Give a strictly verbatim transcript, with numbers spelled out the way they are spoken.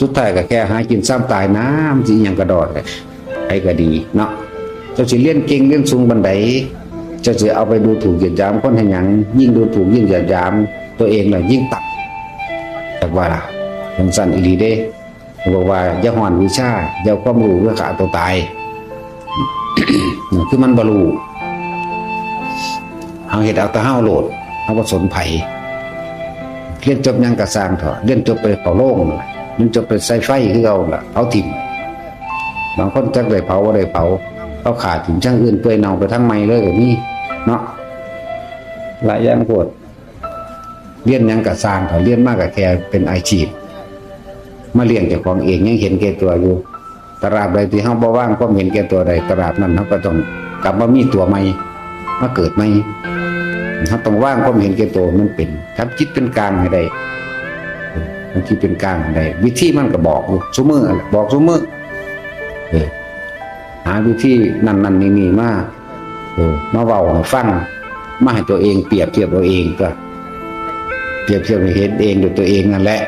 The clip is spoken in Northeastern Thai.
สุดท้ายก็แค่หากินซ้ำตายนะ มันสิอิหยังกะดอ ไผก็ดีเนาะ เจ้าสิเรียนเก่งเรียนสูงปานใด เจ้าสิเอาไปดูถูกเหยียดหยามคนเฮ็ดหยัง ยิ่งดูถูกยิ่งเหยียดหยามตัวเองน่ะยิ่งต่ำ จักว่าล่ะ จั่งซั้นอีหลีเด้ บอกว่าอย่าฮ้อนวิชา อย่าเอาความรู้เพื่อฆ่าตัวตาย คือมันบ่รู้ เฮาเฮ็ดเอาแต่เฮาโลด เฮาบ่สนไผ เรียนจบหยังก็ซ่างเถาะ เรียนจบไปเข้าโรงนั่นล่ะ เรียนจบไปใส่ไฟคือเก่าล่ะ เผาถิ่ม บางคนจักได้เผาบ่ได้เผา เขาฆ่าถิ่ม จั่งอื่นเปื่อยเน่าไปทางใหม่เลยก็มีเนาะ หลายอย่างโพด เรียนหยังก็ซ่างเถาะ เรียนมาก็แค่เป็นอาชีพ มาเลี้ยงเจ้าของเอง ยังเห็นแก่ตัวอยู่ ตราบใดที่เฮาบ่วางความเห็นแก่ตัวได้ ตราบนั้นเฮาก็ต้องกลับมามีตัวใหม่ มาเกิดใหม่ เฮาต้องวางความเห็นแก่ตัวมันเป็น ทำจิตเป็นกลางให้ได้ ทำจิตเป็นกลางให้ได้ วิธีมันก็บอกอยู่ซุมื้อนั่นแหละ บอกซุมื้อ เออ หาวิธีนั่นๆ นี่ๆ มา เออ มาเว้าให้ฟัง มาให้ตัวเองเปรียบเทียบเอาเองตั๊ว เปรียบเทียบให้เห็นเองด้วยตัวเองนั่นแหละ